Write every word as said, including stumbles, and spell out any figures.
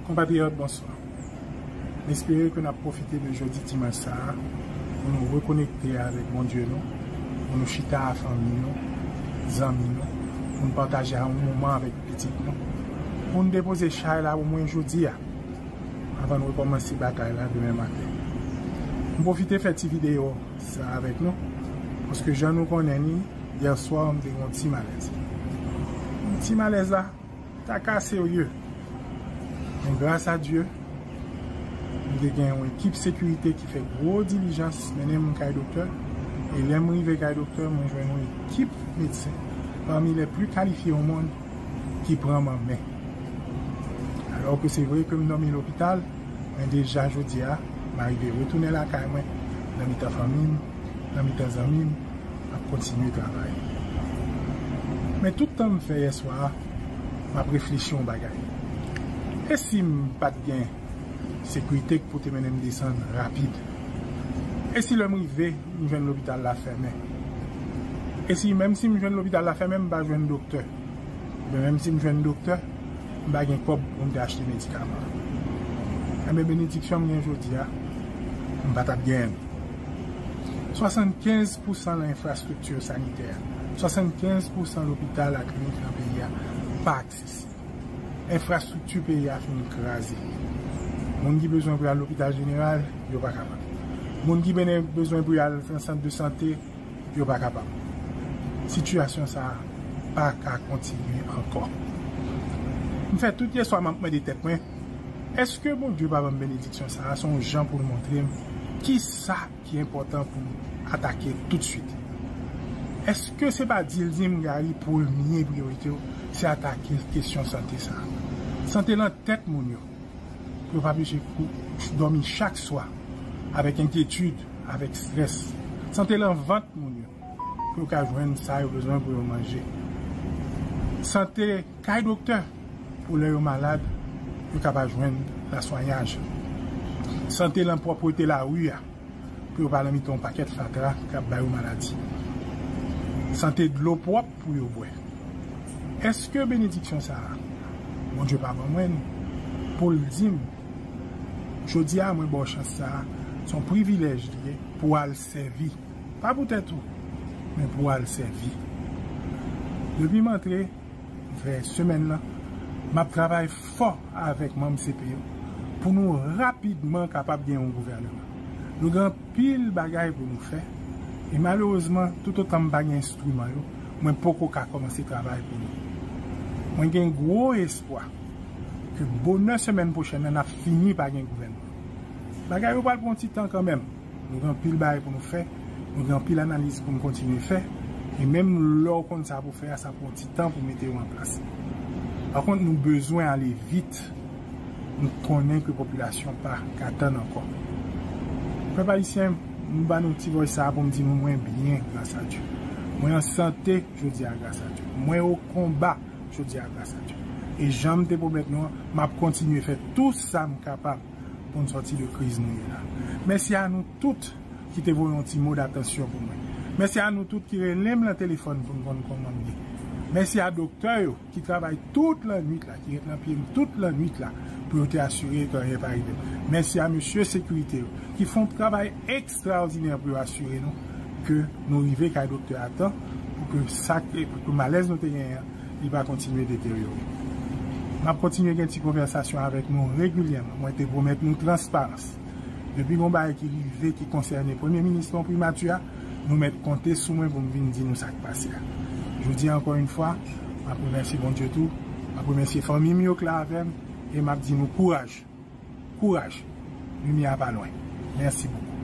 Konpatriyòt, bonswa. M espere ke n ap pwofite de jodi dimanch sa a pou nou rekonekte avèk Bondye nou, pou nou chita a fanmi nou, zanmi nou, pou n pataje a yon moman avèk pitit nou, pou n depoze chay la omwen jodi a, anvan n rekòmanse batay la demen maten. M pwofite fè ti videyo sa avèk nou, paske jan nou konnen li, yè swa m te gen yon ti malèz. Yon ti malèz la, ta ka serye. Men gras a Dye, m te gen yon ekip sekirite ki fè gwo dilijans mennen m kay doktè. E lè m rive kay doktè, mwen jwenn yon ekip medsen, pami les plus qualifiés au monde, ki pran m an men. Alò ke se vre ke m dòmi lopital, men deja jodi a, m arive retounen lakay mwen, nan mitan fanmi m, nan mitan zanmi m, m ap kontinye travay. Men tout tan m fè yè swa a, m ap reflechi yon bagay. E si m pa t gen sekirite k pou te mennen m desann rapid? E si lè m rive, m jwenn lopital la fèmen? E si, menm si m jwenn lopital la fèmen, m pa jwenn doktè? Oubyen menm si m jwenn doktè, m pa gen kòb pou m te achte medikaman? Enben, benediksyon m gen jodi a, m pa t ap genyen l. Swasannkenz pousan nan enfrastrikti sanitè, swasannkenz pousan lopital ak klinik nan peyi a pa aksesib. Enfrastrikti peyi a fin kraze. Moun ki bezwen pou y al lopital jeneral, yo pa kapab. Moun ki bene-, bezwen pou y al nan sant de sante, yo pa kapab. Sitiyasyon sa a pa ka kontinye ankò. M fè tout yè swa m ap mande tèt mwen, èske Bondye pa ban m benediksyon sa a? Se yon jan pou l montre m kisa ki enpòtan pou m atake toutswit. Èske se pa di l di m, Gary, premye priyorite w, se atake kesyon sante sa a? Sante lan tèt moun yo, pou yo pa bezwen kou-, dòmi chak swa avèk enkyetid, avèk estrès. Sante lan vant moun yo, pou yo ka jwenn sa yo bezwen pou yo manje. Sante kay doktè, pou lè yo malad, yo ka pa jwenn laswayaj. Sante lan pwòpte lari a, pou yo pa nan mitan yon pakèt fatra k ap ba yo maladi. Sante dlo pwòp pou yo bwè. Èske benediksyon sa a, Bondye pa ban mwen l pou l di m, jodi a, mwen ba w chans sa a, se yon privilèj li ye pou w al sèvi. Pa pou tèt ou, men pou w al sèvi. Depi m antre, fè semèn nan, m ap travay fò avèk manm C P yo pou nou rapidman kapab gen yon gouvènman. Nou gen anpil bagay pou nou fè, e malerezman, toutotan m pa gen enstriman yo, mwen poko ka kòmanse travay pou nou. Mwen gen gwo espwa ke bonè semèn pwochèn nan, n ap fini pa gen gouvènman. Bagay yo pral pran ti tan kanmenm. Nou gen anpil bagay pou nou fè, nou gen anpil analiz pou nou kontinye fè, e menm lè w konn sa pou fè a, sa pran ti tan pou mete yo an plas. Pa kont, nou bezwen ale vit. Nou konnen ke popilasyon pa ka tann ankò. Pèp ayisyen, m ba nou ti vòy sa a pou m di nou mwen byen, gras a Dye. Mwen an sante jodi a, gras a Dye. Mwen o konba jodi a, gras a Dye. E jan m te pwomèt nou an, m ap kontinye fè tou sa m kapab pou n sòti de kriz nou ye la. Mèsi a nou tout ki te voye yon ti mo datansyon pou mwen. Mèsi a nou tout ki rele m lan telefòn pou n konn kòman m ye. Mèsi a doktè yo ki travay tout lannwit la, ki ret lan pye m tout lannwit la pou yo te asire ke anyen pa rive m. Mèsi a mesye sekirite yo ki fè yon travay ekstraòdinè pou yo asire nou ke nou rive kay doktè a tan pou ke sa, pou ke malèz nou te genyen an, li pa kontinye deteryore. M ap kontinye gen ti konvèsasyon avèk nou regilyèman. Mwen te pwomèt nou transparans. Depi gon bagay ki rive, ki konsène Premye Minis lan, Primati a, nou mèt konte sou mwen pou m vin di nou sa k pase a. Jodi a, ankò yon fwa, m ap remèsye Bondye tou, m ap remèsye fanmi m yo k la avè m, e m ap di nou kouraj. Kouraj. Limyè a pa lwen. Mèsi bokou.